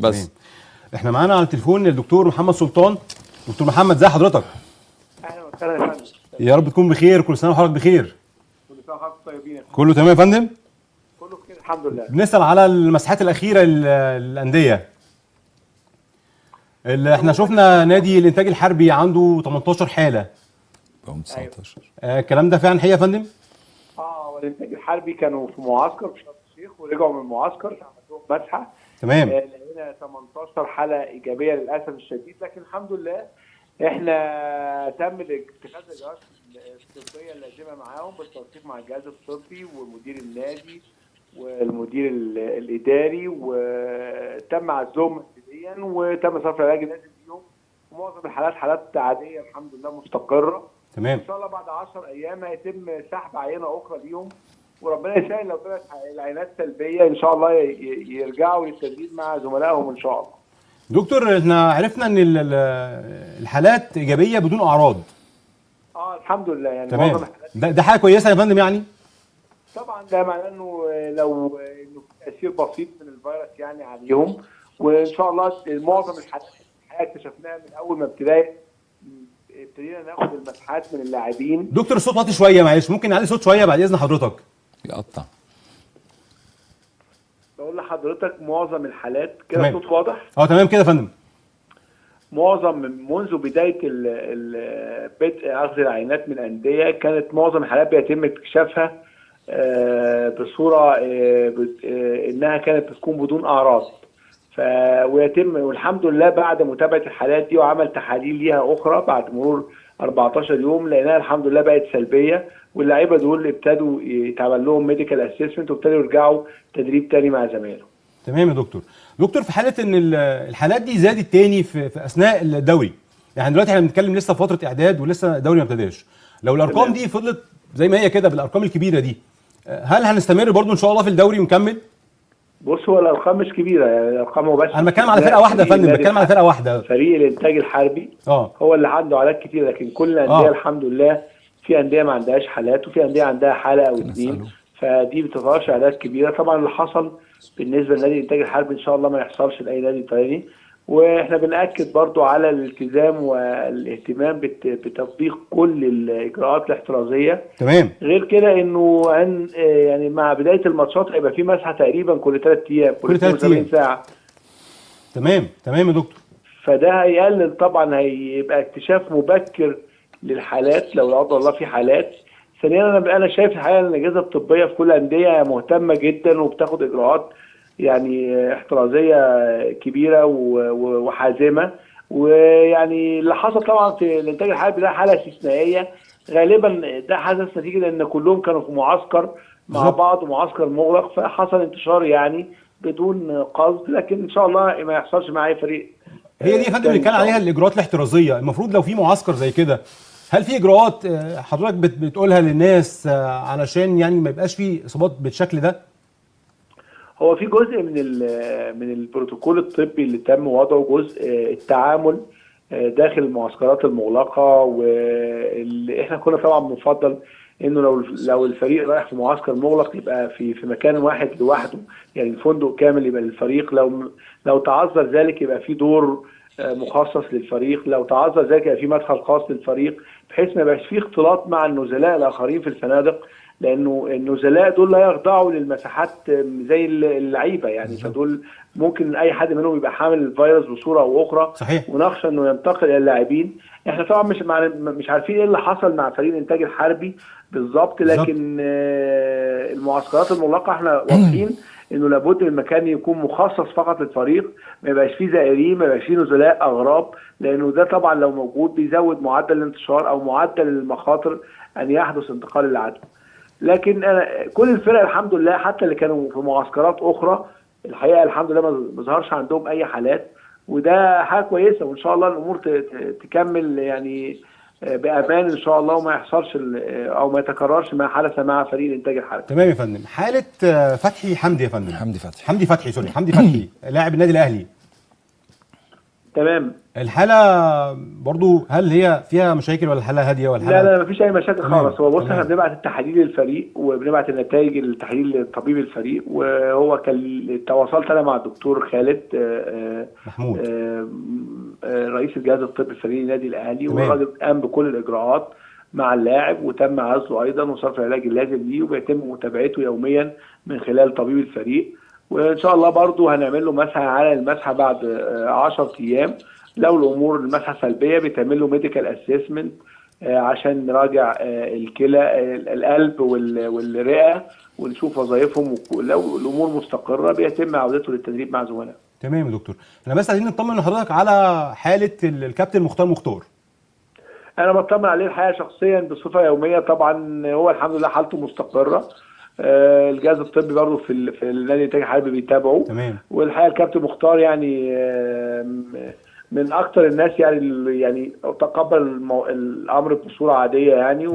بس احنا معانا على التليفون الدكتور محمد سلطان. دكتور محمد، ازي حضرتك؟ اهلا وسهلا يا فندم. يا رب تكون بخير، كل سنة وحضرتك بخير. كل سنة وحضرتك طيبين يا فندم. كله تمام يا فندم؟ كله بخير الحمد لله. بنسال على المساحات الاخيرة للاندية. اللي احنا شفنا نادي الانتاج الحربي عنده 18 حاله. بقوم 19. الكلام ده فعلا حقيقة يا فندم؟ والانتاج الحربي كانوا في معسكر في شرم الشيخ ورجعوا من المعسكر، عمل لهم مسحه. تمام. لقينا 18 حاله ايجابية للاسف الشديد، لكن الحمد لله احنا تم اتخاذ الاجراءات الطبية اللازمة معاهم بالتنسيق مع الجهاز الطبي ومدير النادي والمدير الاداري، وتم عزلهم منزليا وتم صرف العلاج اللازم ليهم، ومعظم الحالات حالات عادية الحمد لله مستقره. تمام. ان شاء الله بعد 10 ايام هيتم سحب عينه اخرى ليهم، وربنا يسهل لو طلعت العينات سلبية ان شاء الله يرجعوا للتدريب مع زملائهم ان شاء الله. دكتور، احنا عرفنا ان الحالات ايجابية بدون اعراض. الحمد لله يعني. تمام. معظم الحالات ده حاجة كويسة يا فندم يعني؟ طبعا ده معناه انه لو انه في تاثير بسيط من الفيروس يعني عليهم، وان شاء الله معظم الحالات الحقيقة اكتشفناها من اول ما ابتدينا ناخد المسحات من اللاعبين. دكتور الصوت واطي شوية، معلش ممكن نعلي صوت شوية بعد اذن حضرتك؟ يقطع. بقول لحضرتك معظم الحالات كده الصوت واضح؟ تمام كده يا فندم. معظم منذ بداية بدء اخذ العينات من الاندية كانت معظم الحالات بيتم اكتشافها بصورة انها كانت بتكون بدون اعراض، ويتم والحمد لله بعد متابعه الحالات دي وعمل تحاليل ليها اخرى بعد مرور 14 يوم لقيناها الحمد لله بقت سلبية، واللعيبة دول ابتدوا يتعمل لهم medical assessment وابتدوا يرجعوا تدريب تاني مع زمايلهم. تمام يا دكتور. دكتور، في حاله ان الحالات دي زادت تاني في اثناء الدوري، يعني دلوقتي احنا بنتكلم لسه في فترة اعداد ولسه الدوري ما ابتداش، لو الارقام دي فضلت زي ما هي كده بالارقام الكبيرة دي، هل هنستمر برضو ان شاء الله في الدوري ونكمل؟ بص، هو الارقام مش كبيرة يعني، الارقام هو بس انا بتكلم على فرقه واحدة يا فندم، بتكلم على فرقه واحدة. فريق الانتاج الحربي هو اللي عنده حالات كتير، لكن كل الاندية الحمد لله في اندية ما عندهاش حالات وفي اندية عندها حاله او اثنين، فدي بتظهرش اعداد كبيرة. طبعا اللي حصل بالنسبة لنادي الانتاج الحربي ان شاء الله ما يحصلش لاي نادي تاني، واحنا بنأكد برضو على الالتزام والاهتمام بتطبيق كل الاجراءات الاحترازية. تمام. غير كده انه يعني مع بداية الماتشات هيبقى في مسحه تقريبا كل 3 ايام، كل 72 ساعة. تمام تمام يا دكتور. فده هيقلل طبعا، هيبقى اكتشاف مبكر للحالات لو لا قدر الله في حالات. ثانيا انا شايف الحقيقة ان الاجهزة الطبية في كل الاندية مهتمة جدا وبتاخد اجراءات يعني احترازيه كبيرة وحازمه، ويعني اللي حصل طبعا في الانتاج الحربي ده حاله استثنائية، غالبا ده حدث نتيجة لان كلهم كانوا في معسكر مع بعض ومعسكر مغلق، فحصل انتشار يعني بدون قصد، لكن ان شاء الله ما يحصلش مع اي فريق. هي دي يا فندم اللي كان عليها الاجراءات الاحترازية. المفروض لو في معسكر زي كده، هل في اجراءات حضرتك بتقولها للناس علشان يعني ما يبقاش في اصابات بالشكل ده؟ هو في جزء من البروتوكول الطبي اللي تم وضعه، جزء التعامل داخل المعسكرات المغلقة، واللي احنا كنا طبعا بنفضل انه لو الفريق رايح في معسكر مغلق يبقى في مكان واحد لوحده، يعني الفندق كامل يبقى للفريق، لو تعذر ذلك يبقى في دور مخصص للفريق، لو تعذر ذلك يبقى في مدخل خاص للفريق، بحيث ما يبقاش فيه اختلاط مع النزلاء الاخرين في الفنادق، لانه النزلاء دول لا يخضعوا للمساحات زي اللعيبة يعني، فدول ممكن اي حد منهم يبقى حامل الفيروس بصورة او اخرى. صحيح. ونخشى انه ينتقل الى اللاعبين. احنا طبعا مش عارفين ايه اللي حصل مع فريق الانتاج الحربي بالظبط، لكن المعسكرات المغلقة احنا واضحين انه لابد من مكان يكون مخصص فقط للفريق، ما يبقاش فيه زائرين، ما يبقاش فيه نزلاء اغراب، لانه ده طبعا لو موجود بيزود معدل الانتشار او معدل المخاطر ان يحدث انتقال العدوى. لكن انا كل الفرق الحمد لله حتى اللي كانوا في معسكرات اخرى الحقيقة الحمد لله ما ظهرش عندهم اي حالات، وده حاجة كويسة، وان شاء الله الامور تكمل يعني بامان ان شاء الله، وما يحصلش او ما يتكررش ما حدث مع فريق الانتاج الحربي. تمام يا فندم. حاله فتحي حمدي يا فندم. حمدي فتحي. حمدي فتحي، sorry، حمدي فتحي لاعب النادي الاهلي. تمام. الحالة برضو هل هي فيها مشاكل ولا الحالة هادية ولا الحالة؟ لا لا مفيش اي مشاكل خالص. هو بص احنا بنبعت التحاليل للفريق وبنبعت النتائج التحاليل لطبيب الفريق، وهو كان تواصلت انا مع الدكتور خالد محمود رئيس الجهاز الطبي الفريق النادي الاهلي، والراجل قام بكل الاجراءات مع اللاعب وتم عزله ايضا وصرف العلاج اللازم ليه، وبيتم متابعته يوميا من خلال طبيب الفريق، وان شاء الله برضو هنعمل له مسحه على المسحة بعد 10 ايام. لو الامور المسحة سلبية بيتعمل له medical assessment عشان نراجع الكلى القلب والرئه ونشوف وظائفهم، ولو الامور مستقره بيتم عودته للتدريب مع زملائه. تمام يا دكتور، احنا بس عايزين نطمن لحضرتك على حاله الكابتن مختار مختار. انا بطمن عليه الحقيقة شخصيا بصفة يومية، طبعا هو الحمد لله حالته مستقره. الجهاز الطبي برضه في النادي الانتاج الحربي بيتابعه. تمام. والحقيقة الكابتن مختار يعني من اكتر الناس يعني تقبل الامر بصورة عادية يعني،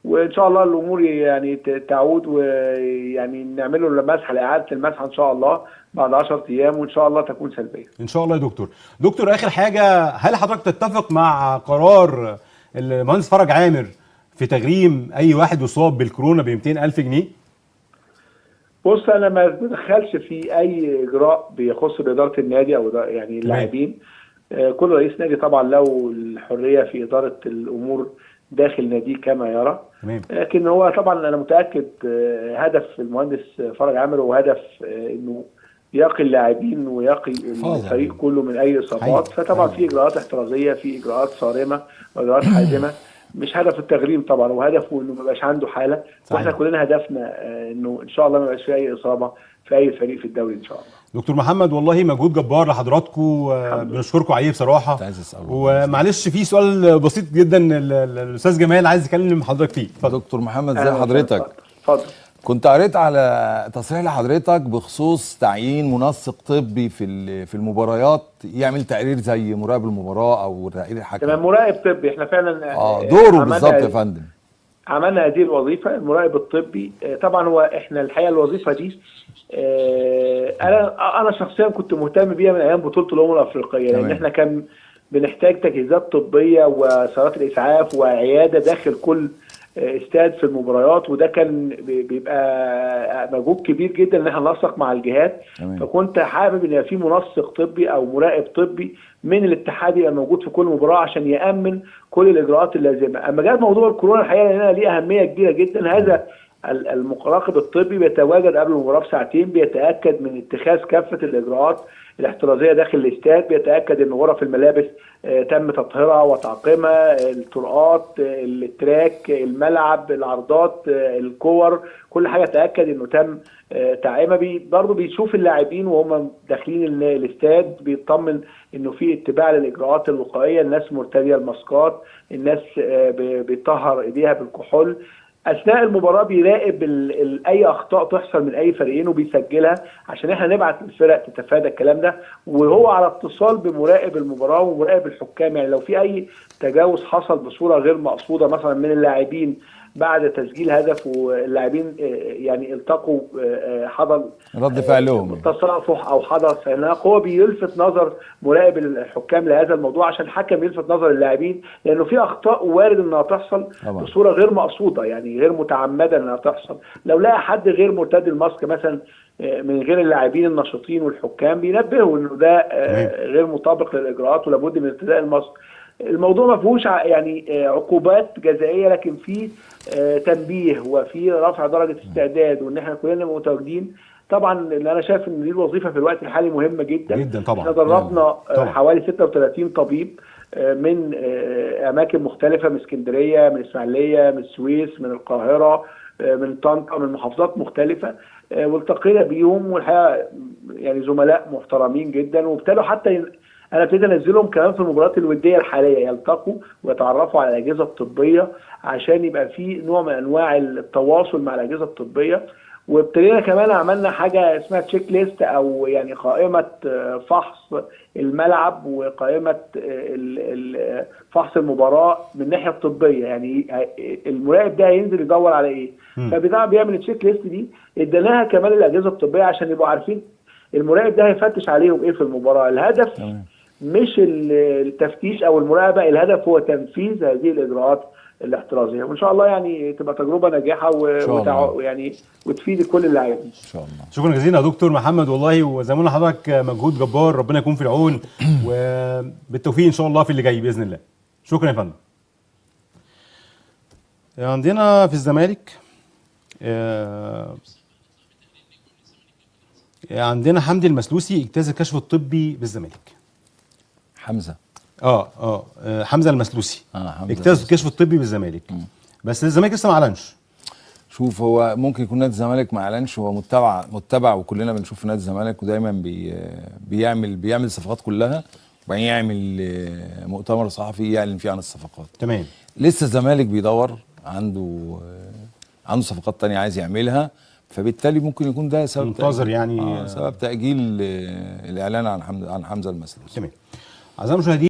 وان شاء الله الامور يعني تعود، ويعني نعمله المسحة لاعادة المسحة ان شاء الله بعد 10 ايام، وان شاء الله تكون سلبية. ان شاء الله يا دكتور. دكتور اخر حاجة، هل حضرتك تتفق مع قرار المهندس فرج عامر في تغريم اي واحد يصاب بالكورونا ب 200,000 جنيه؟ بص انا ما بتدخلش في اي اجراء بيخص بادارة النادي او يعني اللاعبين. كل رئيس نادي طبعا له الحرية في ادارة الامور داخل ناديه كما يرى. لكن هو طبعا انا متاكد هدف المهندس فرج عامر هو هدف انه يقي اللاعبين ويقي الفريق كله من اي اصابات، فطبعا في اجراءات احترازيه، في اجراءات صارمة واجراءات حازمة. مش هدف التغريم طبعا، وهدفه انه ما يبقاش عنده حاله. صحيح. واحنا كلنا هدفنا انه ان شاء الله ما يبقاش في اي اصابه في اي فريق في الدوري ان شاء الله. دكتور محمد والله مجهود جبار لحضراتكم، بنشكركم عليه بصراحة. ومعلش في سؤال بسيط جدا الاستاذ جمال عايز يكلم حضرتك فيه. اتفضل. دكتور محمد ازي حضرتك؟ اتفضل. كنت قريت على تصريح لحضرتك بخصوص تعيين منسق طبي في المباريات يعمل تقرير زي مراقب المباراة او تقرير الحكم. تمام، مراقب طبي. احنا فعلا دوره بالظبط يا فندم. عملنا هذه الوظيفة، المراقب الطبي. طبعا هو احنا الحقيقة الوظيفة دي انا شخصيا كنت مهتم بيها من ايام بطوله الامم الافريقية، لان احنا كان بنحتاج تجهيزات طبية وسيارات الاسعاف وعياده داخل كل استاد في المباريات، وده كان بيبقى مجهود كبير جدا ان احنا ننسق مع الجهات. فكنت حابب ان يبقى في منسق طبي او مراقب طبي من الاتحاد يبقى موجود في كل مباراة عشان يامن كل الاجراءات اللازمة. اما جاء موضوع الكورونا الحقيقة لان ليه اهمية كبيرة جدا، هذا المراقب الطبي بيتواجد قبل المباراة بساعتين، بيتاكد من اتخاذ كافة الاجراءات الاحترازية داخل الاستاد، بيتاكد ان غرف الملابس تم تطهيرها وتعقيمها، الطرقات، ال track، الملعب، العرضات، الكور، كل حاجة تاكد انه تم تعقيمها. برضه بيشوف اللاعبين وهم داخلين الاستاد، بيطمن انه في اتباع للاجراءات الوقائية، الناس مرتديه الماسكات، الناس بتطهر ايديها بالكحول. اثناء المباراة بيراقب اي اخطاء تحصل من اي فريقين وبيسجلها عشان احنا نبعت للفرق تتفادى الكلام ده، وهو على اتصال بمراقب المباراة ومراقب الحكام. يعني لو في اي تجاوز حصل بصورة غير مقصوده مثلا من اللاعبين بعد تسجيل هدف واللاعبين يعني التقوا، حصل رد فعلهم تصافح او حدث خناق، هو بيلفت نظر مراقب الحكام لهذا الموضوع عشان الحكم يلفت نظر اللاعبين، لانه في اخطاء وارد انها تحصل بصورة غير مقصوده، يعني غير متعمدة انها تحصل. لو لقى حد غير مرتدي الماسك مثلا من غير اللاعبين النشيطين والحكام بينبهوا انه ده غير مطابق للاجراءات ولابد من ارتداء الماسك. الموضوع ما فيهوش يعني عقوبات جزائيه، لكن فيه تنبيه وفي رفع درجه استعداد وان احنا كلنا نبقى متواجدين. طبعا اللي انا شايف ان دي الوظيفة في الوقت الحالي مهمة جدا جدا. طبعا احنا دربنا حوالي 36 طبيب من اماكن مختلفة، من اسكندرية، من الاسماعيلية، من السويس، من القاهرة، من طنطا، من محافظات مختلفة، والتقينا بيهم والحقيقة يعني زملاء محترمين جدا، وابتدوا حتى انا ابتديت انزلهم كمان في المباريات الودية الحالية يلتقوا ويتعرفوا على الاجهزة الطبية عشان يبقى في نوع من انواع التواصل مع الاجهزة الطبية. وابتدينا كمان عملنا حاجة اسمها تشيك ليست، او يعني قائمة فحص الملعب وقائمة فحص المباراة من الناحية الطبية، يعني المراقب ده هينزل يدور على ايه. فبتاع بيعمل ال check list دي، اديناها كمان للاجهزة الطبية عشان يبقوا عارفين المراقب ده هيفتش عليهم ايه في المباراة. الهدف مش التفتيش او المراقبة، الهدف هو تنفيذ هذه الاجراءات الاحترازية، وان شاء الله يعني تبقى تجربه ناجحة يعني وتفيد كل اللاعبين ان شاء الله. شكرا جزيلا يا دكتور محمد، والله وزي ما قلنا لحضرتك مجهود جبار، ربنا يكون في العون وبالتوفيق ان شاء الله في اللي جاي باذن الله. شكرا يا فندم. عندنا في الزمالك عندنا حمدي المسلوسي اجتاز الكشف الطبي بالزمالك. حمزة حمزة المسلوسي اجتاز الكشف الطبي بالزمالك، بس الزمالك لسه ما اعلنش. شوف، هو ممكن يكون نادي الزمالك ما اعلنش، هو متبع وكلنا بنشوف في نادي الزمالك، ودايما بيعمل صفقات كلها، وبعدين يعمل مؤتمر صحفي يعلن فيه عن الصفقات. تمام. لسه الزمالك بيدور، عنده صفقات تانية عايز يعملها، فبالتالي ممكن يكون ده سبب منتظر يعني سبب تأجيل الإعلان عن حمزة المسلوسي. تمام. أعزائي المشاهدين.